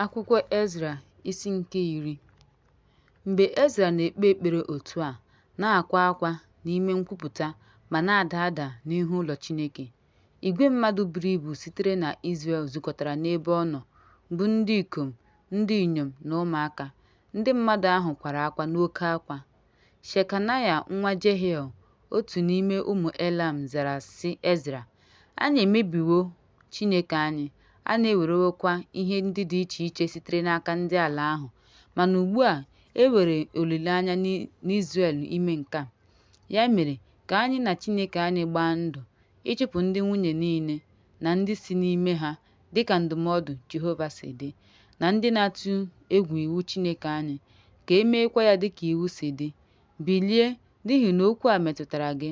Akwụkwọ Ezra isi nke 10. Mgbe Ezra na-ekpe ekpere otu a, na-akwa akwa n'ime nkwupụta ma na-ada ada n'ihu ụlọ Chineke, igwe mmadụ buru ibu sitere na Izrel zukọtara n'ebe ọ nọ, bụ ndị ikom, ndị inyom na ụmụaka, ndị mmadụ ahụ kwara akwa n'oke akwa. Shekanaya nwa Jehiel, otu n'ime ụmụ Elam zara sị Ezra, Anyị emebiwo Chineke anyị, anyị ewerewokwa ihe ndị dị iche iche sitere n'aka ndị ala ahụ, mana ugbu a e nwere olileanya n'Izrel ime nke a. Ya mere, ka anyị na Chineke anyị gbaa ndụ ịchụpụ ndị nwunye niile na ndị si n'ime ha dịka ndụmọdụ Jehova si dị, na ndị na-atụ egwu iwu Chineke anyị, ka e meekwa ya dịka iwu si dị. Bilie, n'ihi na okwu a metụtara gị,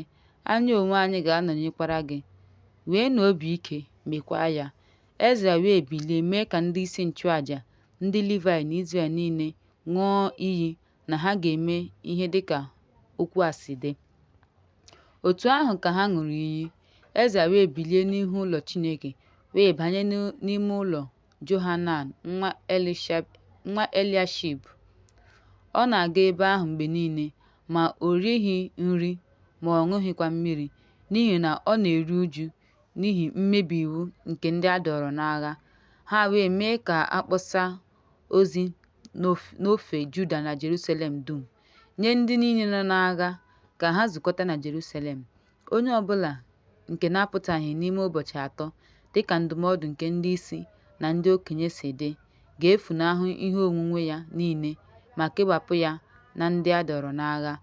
anyị onwe anyị ga-anọnyekwara gị. Nweenụ obi ike, meekwa ya. Ezra wee bilie mee ka ndị isi nchụaja, ndị Livaị na Izrel niile ṅụọ iyi na ha ga-eme ihe dị ka okwu a si dị. Otu ahụ ka ha ṅụrụ iyi. Ezra wee bilie n'ihu ụlọ Chineke wee banye n'ime ụlọ Johanan nwa Eliashib. Ọ na-aga ebe ahụ mgbe niile, ma o righị nri ma ọ ṅụghịkwa mmiri, n'ihi na ọ na-eru uju n'ihi mmebi iwu nke ndị a dọọrọ n'agha. Ha wee mee ka a kpọsaa ozi n'ofe Juda na Jeruselem dum, nye ndị niile nọ n'agha, ka ha zukọta na Jeruselem. Onye ọ bụla nke na-apụtaghị n'ime ụbọchị atọ, dị ka ndụmọdụ nke ndị isi na ndị okenye si dị, ga-efunahụ ihe onwunwe ya niile ma kewapụ ya na ndị a dọọrọ n'agha.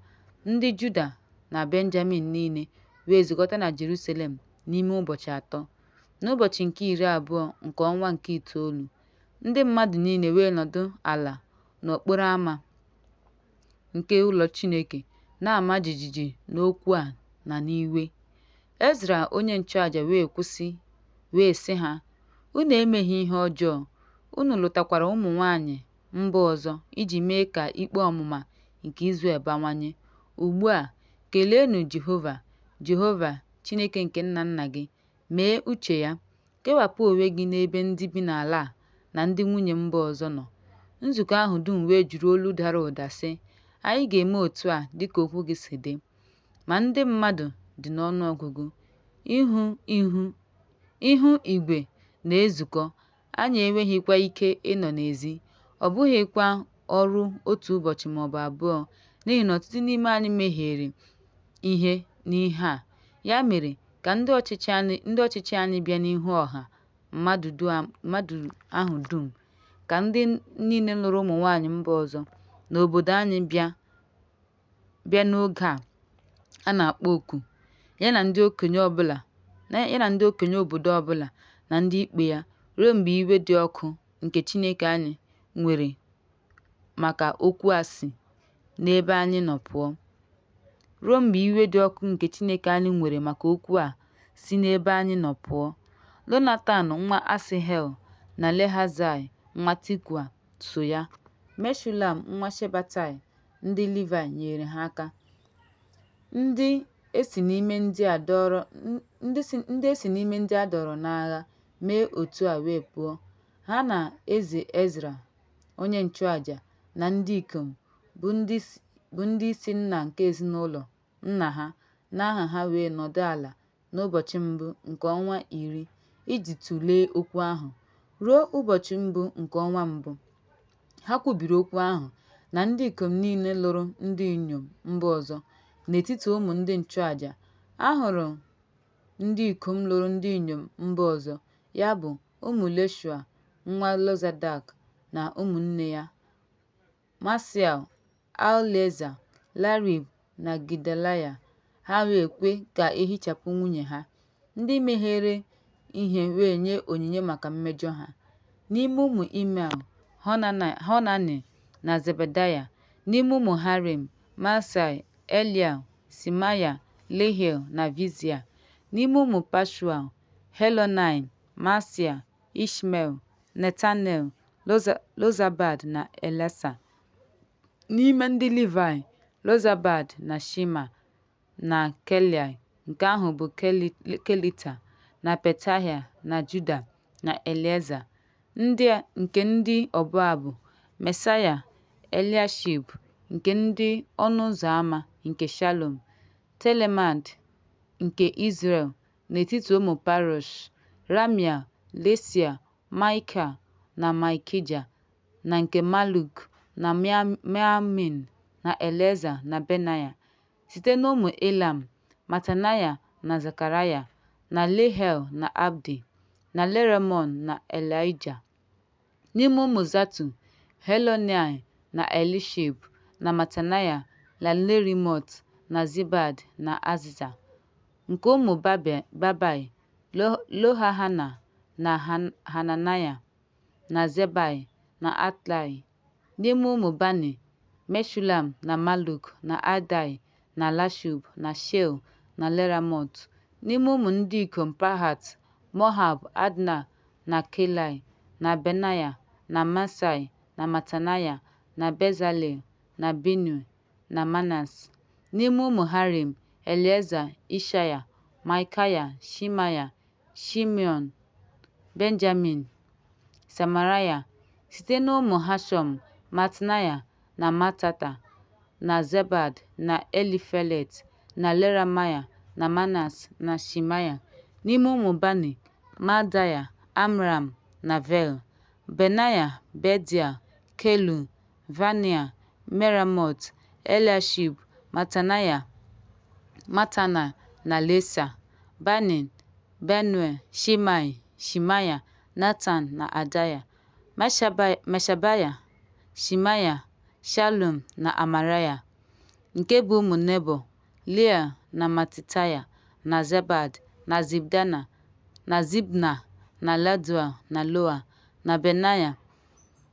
Ndị Juda na Benjamin niile wee zukọta na Jeruselem n'ime ụbọchị atọ, n'ụbọchị nke 20 nke ọnwa nke itoolu. Ndị mmadụ niile wee nọdụ ala n'okporo ámá nke ụlọ Chineke, na-ama jijiji n'okwu a na n'iwe. Ezra onye nchụaja wee kwụsị wee sị ha, Unu emeghị ihe ọjọọ, unu lụtakwara ụmụ nwaanyị mba ọzọ iji mee ka ikpe ọmụma nke Izrel bawanye. Ugbu a, keleenụ Jehova, Jehova, Chineke nke nna nna gị, mee uche ya. Kewapụ onwe gị n'ebe ndị bi n'ala a na ndị nwunye mba ọzọ nọ. Nzukọ ahụ dum wee jiri olu dara ụda sị, Anyị ga-eme otu a dị ka okwu gị si dị. Ma ndị mmadụ dị n'ọnụ ọgụgụ, ihu igwe na-ezukọ, anyị enweghịkwa ike ịnọ n'ezi, ọ bụghịkwa ọrụ otu ụbọchị ma ọ bụ abụọ, n'ihi na ọtụtụ n'ime anyị mehiere ihe n'ihe a. Ya mere, ka ndị ọchịchị anyị bịa n'ihu ọha mmadụ ahụ dum, ka ndị niile lụrụ ụmụ nwaanyị mba ọzọ n'obodo anyị bịa n'oge a na-akpọ oku, ya na ndị okenye obodo ọ bụla na ndị ikpe ya, ruo mgbe iwe dị ọkụ nke Chineke anyị nwere maka okwu a si n'ebe anyị nọ pụọ. Ruo mgbe iwe dị ọkụ nke Chineke anyị nwere maka okwu a si n'ebe anyị nọ pụọ. Jonatan nwa Asahel na Eleazai nwa Tikwa so ya. Meshulam nwa Shabetai, ndị Livaị nyeere ha aka. Ndị e si n'ime ndị a dọọrọ n'agha mee otu a wee pụọ, ha na eze Ezra onye nchụaja na ndị ikom, bụ́ ndị isi nna nke ezinụlọ nna ha n'aha ha wee nọdụ ala n'ụbọchị mbụ nke ọnwa 10 iji tụlee okwu ahụ, ruo ụbọchị mbụ nke ọnwa mbụ. Ha kwubiri okwu ahụ na ndị ikom niile lụrụ ndị inyom mba ọzọ n'etiti ụmụ ndị nchụaja. A hụrụ ndị ikom lụrụ ndị inyom mba ọzọ, ya bụ, ụmụ Jeshua nwa Jozadak na ụmụnne ya, Maaseia, Elieza, Jarib na Gedaliya, ha wee kwe ka e hichapụ nwunye ha. Ndị mehiere ihe wee nye onyinye maka mmejọ ha. N'ime ụmụ Imea, Hanani na Zebadaya. N'ime ụmụ Harim, Maasai, Eliel, Shemaya, Jehiel na Vizia. N'ime ụmụ Pashua, Elioenai, Maaseia, Ishmel, Netanel, Jozabad na Elasa. N'ime ndị Livaị, Jozabad na Shimei na Kelai (nke ahụ bụ Kelita), na Petahia na Juda na Elieza. Nke ndị ọbụ abụ, Maaseiah, Eliashib. Nke ndị ọnụ ụzọ ama, nke Shalum, Telem Nke Izrel, n'etiti ụmụ Parosh, Ramia, Lesia, Maịka na Malkija, na nke Maluk, na Miamin na Elieza na Benaya. Site n'ụmụ Ilam, Matanaya na Zekaraya, na Jehiel na Abdi, na Jeremot na Ịlaịja. N'ime ụmụ Zatu, Elioenai na Eliashib, na Matanaya na Jerimot na Zabad na Aziza. Nke ụmụ Bebai, Jehohanan na Hananaya, na Zabai na Atlai. N'ime ụmụ Bani, Meshulam na Maluk na Adai na Jashub na Sheal na Jeremot. N'ime ụmụ ndị ikom Pahat-Moab, Adna na Kelai, na Benaya, na Maasai, na Matanaya, na Bezalel, na Binui, na Manase. N'ime ụmụ Harim, Elieza, Ishaya, Malkaya, Shemaya, Shimeon, Benjamin, Shemaraya. Site n'ụmụ Hashum, Matenai na Matata, na Zabad, na Elifelet, na Jeremai, na Manase, na Shimei. N'ime ụmụ Bani, Maadai, Amram na Vel, Benaya, Bedia, Kelub, Vanaịa, Meremot, Eliashib, Matanaya na Eleasa, Bani, Binui, Shimei, Shemaya, Netan na Adaya, Meshabaya, Shemaya, Shalum na Amaraya. Nke bụ ụmụ Nebo, Eliel na Matitaia, na Zabad, na Zibna, na Jediael, na Joa, na Benaya.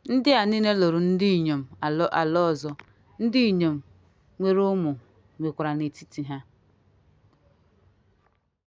Ndị a niile lụrụ ndị inyom ala ọzọ, ndị inyom nwere ụmụ nwekwara n'etiti ha.